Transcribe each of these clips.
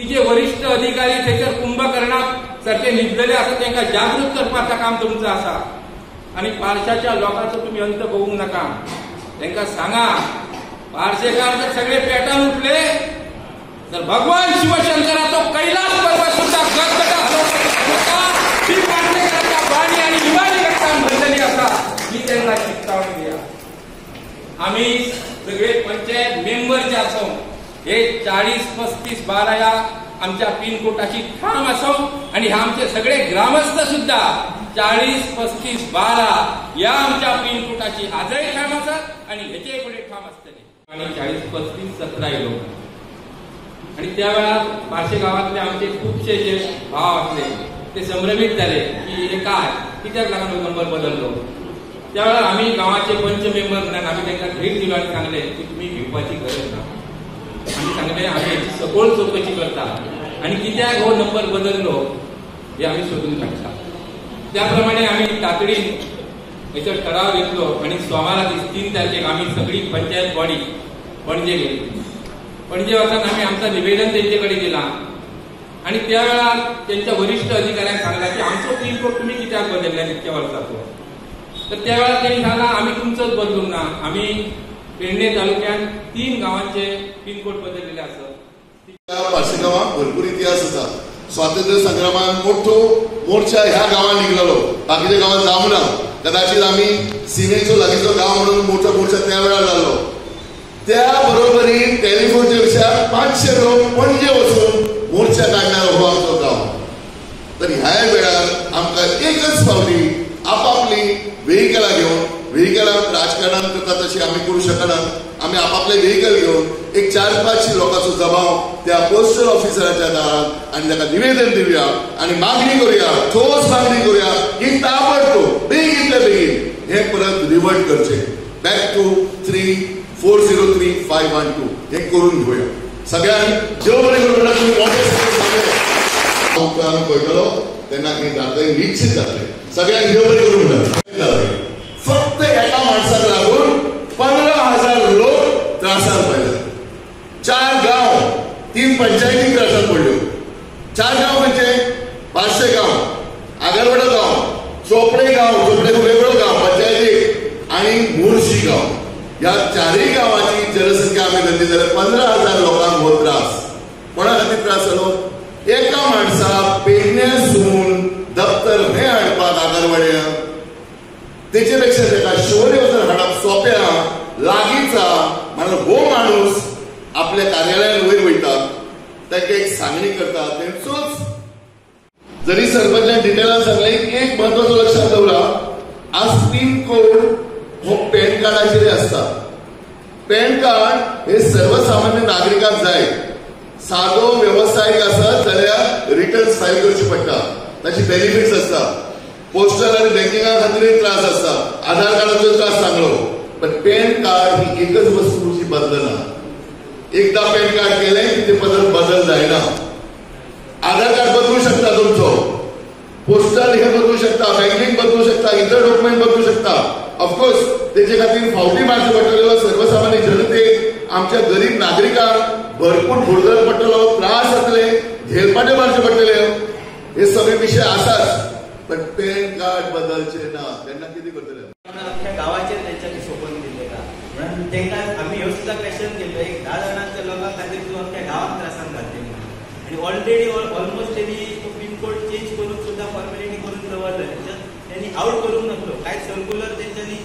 की जे वरिष्ठ अधिकारी थंयसर कुंभकर्णा सारखे न्हिदलेले आसा तांकां जागृत करपाचें काम तुमचो आसा. आनी पारशाच्या लोकांचो तुमी अंत पळोवंक नाका. तांकां सांगा पार्शेकार जर सगळे पेटान उठले तर भगवान शिवशंकराचो कैलास पर्वत सुद्धा गदगदा ही पार्शेकाराच्या बाणी आनी हिवाळी रक्तान भरलेली आसा ही तांकां शिटकावणी दिया. आमी सगळे पंचायत मेंबर जे आसो हे 40 35 12 ह्या आमच्या पिनकोटाची ठाम आसो आनी हे आमचे सगळे ग्रामस्थ सुद्धा 40 35 12 ह्या आमच्या पिनकोटाची आजय ठाम आसात आनी हेचे फुडें ठाम आसतले. आनी 40 35 17 येयलो आनी त्या वेळार पार्शे गांवांतले आमचे खुबशे जे भाव आसले ते संभ्रमीत जाले की हे काय कित्याक लागून हो नंबर बदललो. त्या वेळार आमी गांवाचे पंच मेंबर म्हणून आमी तांकां धीर दिलो आनी सांगलें की तुमी भिवपाची गरज ना. आमी सांगलें आमी हेची सखोल चवकशी करता आनी कित्याक हो नंबर बदललो हे आमी सोदून काडटा. त्या प्रमाणे आमी तातडीन हेचो ठराव घेतलो आनी सोमारा दीस 3 तारखेक आमी सगळी पंचायत बॉडी पणजे गेली. पणजे वचून आमी आमचं निवेदन तेंचे कडेन दिलां आनी त्या वेळार तेंच्या वरिश्ठ अधिकाऱ्यांक सांगलां की आमचो पिनकोड तुमी कित्याक बदलल्या इतक्या वर्साचो. तर त्या वेळार तेणी सांगलां आमी तुमचोच बदलूंक ना, आमी पेडणे तालुक्यात 3 गांवांचे पिनकोड बदललेले आसत. ह्या पार्शे गांवाक भरपूर इतिहास आसा. स्वातंत्र्य संग्रामान मोठो मोर्चा ह्या गांवांत निघलेलो, बाकीच्या गांवांत जावंक ना. कदाचित आमी सिमेचो लागींचो गांव म्हणून मोठो मोर्चा त्या वेळार जाल्लो. त्या बरोबरीन टेलिफोनच्या विशयाक 500 लोक पणजे वचून मोर्चा काडणार हो आमचो गांव. तर ह्या वेळार आमकां एकच फावटी आपापली व्हेकलां घेवन, व्हेकलां राजकारणान करता तशी आमी करूं शकना, आमी आपापले व्हेकल घेवन एक 4-5 लोकांचो जमाव त्या पोस्टल ऑफिसराच्या दारात आनी ताका निवेदन दिवया आनी मागणी करुया, ठोस मागणी करुया की ताबडतोब बेगीनल्या बेगीन हे परत रिवर्ट करचे, बॅक टू 3 4 0 3 5 1 2 हे करून घेवया. सगळ्यांनी देव बरें करूं म्हणटा. तुमी मोठे उपरांत कळटलो तेन्ना हें जातलें, निश्चित जातलें. सगळ्यांक देव बरें करूं म्हणटा. फक्त एका माणसाक लागून 15,000 लोक त्रासार पडले. 4 गांव 3 पंचायती त्रासात पडल्यो. 4 गांव म्हणजे पार्शे गांव, आगरवाडो गांव, चोपडे गांव, चोपडे वेगळो गांव पंचायतीक, आनी मोर्शी गांव. ह्या 4 गांवाची जनसंख्या आमी धरली जाल्यार 15,000 लोकांक हो त्रास. कोणा खातीर त्रास जालो? एका माणसाक पेडण्यासून दप्तर खंय हाडपाक आगरवाड्या, तेचे पेक्षा ताका शिवोले वचून हाडप सोंपें आहा, लागींच आहा. म्हणून हो माणूस आपल्या कार्यालयान वयर वयता, तांकां एक सांगणी करता. तेंचोच जरी सरपंचान डिटेलान सांगलें, एक महत्वाचो लक्षात दवरा, आज पिनकोड हो पॅन कार्डाचेर आसता. पॅन कार्ड हे सर्वसामान्य नागरिकांक जाय. सादो वेवसायीक आसत जाल्यार रिटर्न्स फायल करची पडटा, ताची बेनिफिट्स आसता. पोस्टल आनी बँकिंगा खातीरय त्रास आसता, आधार कार्डाचो त्रास सांगलो. पण पॅन कार्ड ही एकच वस्तू जी बदलना. एकदा पॅन कार्ड केलें की ते बदल जायना. आधार कार्ड बदलू शकता तुमचो, पोस्टल हे बदलू शकता, बँकिंग बदलू शकता, इतर डॉक्युमेंट बदलू शकता. ऑफकोर्स तेचे खातीर फावटी मारच्यो पडटल्यो सर्वसामान्य जनतेक, आमच्या गरीब नागरिकांक भरपूर भुरगण पडटलो, त्रास जातले, झेलपाटे मारचे पडटले, हे सगळे विशय आसाच. पण पॅन कार्ड बदलचे ना तेन्ना कितें करतले? अख्ख्या गांवाचेर तेंच्यांनी सोपोवन दिल्लें आसा. म्हणून तांकां आमी ह्यो सुद्दां क्वेश्चन केल्लो, एक 10 जाणांच्या लोकां खातीर तूं अख्ख्या गांवाक त्रासान घातले म्हणून. आनी ऑलरेडी ऑलमोस्ट तेणी तो पिनकोड चेंज करून सुद्दां फॉर्मेलिटी करून दवरले, त्यांनी आउट करूंक नासलो, कांय सर्क्युलर तेंच्यांनी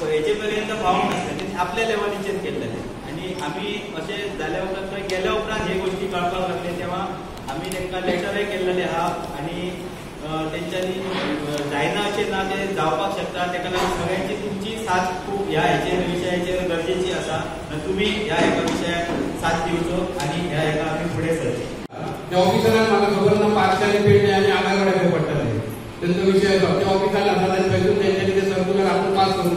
हेचे पर्यंत पावूंक नासलें, तेणी आपल्या लेवलीचेर केल्लें. आनी आमी अशें जाल्या उपरांत थंय गेल्या उपरांत हे गोश्टी कळपाक लागले तेव्हा आमी तांकां लेटरय केल्लेले आहा. आनी तेंच्यांनी जायना अशें ना, तें जावपाक शकता. ताका लागून सगळ्यांची तुमची साथ खूब ह्या हेचेर विशयाचेर गरजेची आसा. आनी तुमी ह्या एका विशयाक साथ दिवचो आनी ह्या एका आमी फुडें सरचें. त्या ऑफिसरान म्हाका खबर ना पार्शे आनी पेडणे आनी आगरवाड्या खंय पडटले तेंचो विशय तो. त्या ऑफिसार आसा तांचे थंयसून तेंच्यांनी ते सर्क्युलर आपूण पास करून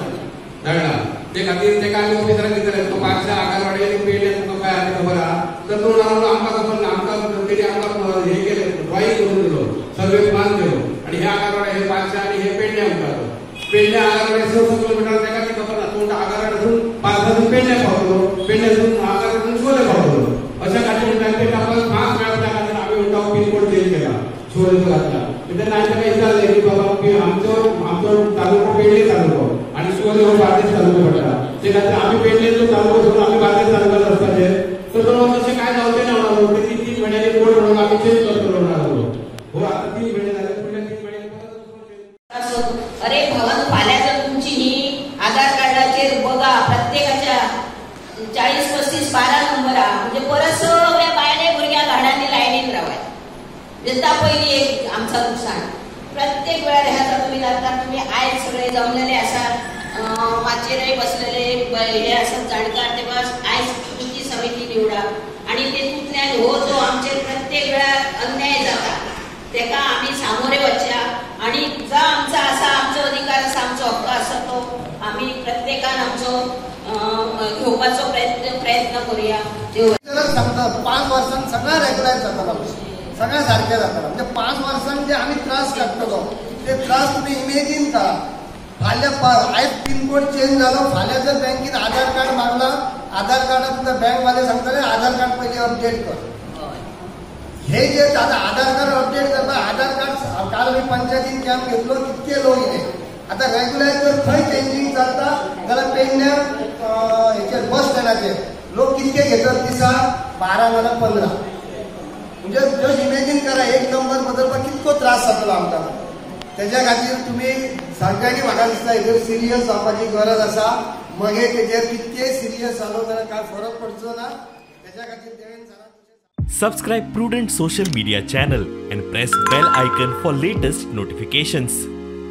धाडला. ते खातीर तेका आमी ऑफिसराक विचारलें तुका पार्शे आगरवाडे आनी पेडणे तुका काय आनी खबर आहा? तर तो म्हणलो आमकां खबर ना, आमकां तेणी आमकां हें केलें, ड्रॉईंग करून दिलो, सर्वे प्लान केलो आनी हे आगरवाडे हे पार्शे आनी हे पेडणे म्हणटा. पेडणे आगरवाडे 6 किलोमिटर तेका ती खबर ना. तो म्हणटा आगरवाड्यासून पार्शासून पेडणे पावतलो, पेडण्यासून आगरवाड्यासून शिवोले पावतलो. अशा खातीर म्हणटा ते ताका मास्क मेळपाक शिवोलेचो घातला. तेन्ना हांवें ताका विचारलें की बाबा की आमचो आमचो तालुको पेडणे तालुको आनी शिवोले हो बार्देस तालुको पडटा, ते खातीर आमी पेडणेचो तालुको सोडून आमी बार्देस तालुक्यात वचपाचें. तर तो तशें कांय जावचें ना म्हणून ते 3 म्हयन्यांनी कोड म्हणून आमी चेंज करतलो म्हणून हो आतां 3 म्हयने जाले, फुडल्या 3 म्हयन्यांनी परत. अरे भावान फाल्यां जर तुमची ही आधार कार्डाचेर बघा प्रत्येकाच्या 40 35 12 नंबर आहा, म्हणजे परत सगळ्या बायले भुरग्यांक घाडांनी लायनीन रावाय. म्हणजे पयली एक आमचा नुकसान प्रत्येक वेळार ह्या तुम्ही जाता, तुम्ही आयज सगळे जमलेले आसात, माचयेरय बसलेले हे आसात जाणकार, तेव्हा आयज तुमची समिती निवडा आणि तेतूंतल्यान हो जो आमचेर प्रत्येक वेळार अन्याय जाता तेका आमी सामोरे वचया आणि जो आमचा आसा आमचो अधिकार आसा आमचो हक्क आसा तो आमी प्रत्येकान आमचो घेवपाचो प्रयत्न करूया. सांगता 5 वर्सांक सगळें रेगुलार जातालो, सगळें सारकें जातालें. म्हणजे 5 वर्सांक जे आमी त्रास काडटलो ते त्रास तुमी इमेजीन करा. फाल्यां आयज पिनकोड चेंज जालो, फाल्यां जर बँकेन आधार कार्ड मागला, आधार कार्डाक तुका बँकवाले सांगतले आधार कार्ड पयलीं अपडेट कर. हे जे आतां आधार कार्ड अपडेट करता, आधार कार्ड काल आमी पंचायतीन कॅम्प घेतलो, कितके लोक येयले. आतां रेगुलर जर थंय चेंजींग जाता जाल्यार पेडण्या हेचेर बस स्टँडाचेर लोक कितके घेतात दिसा 12 नाल्यार 15. म्हणजे जस्ट इमेजीन करा एक नंबर बदलपाक कितको त्रास जातलो आमकां. तेज्या खातीर तुमी सगळ्यांनी म्हाका दिसता हेजेर सिरियस जावपाची गरज आसा. मगेर तेजेर कितके सिरियस जालो जाल्यार कांय फरक पडचो ना. तेज्या खातीर देवेन सरान. Subscribe Prudent Social Media channel and press bell icon for latest notifications.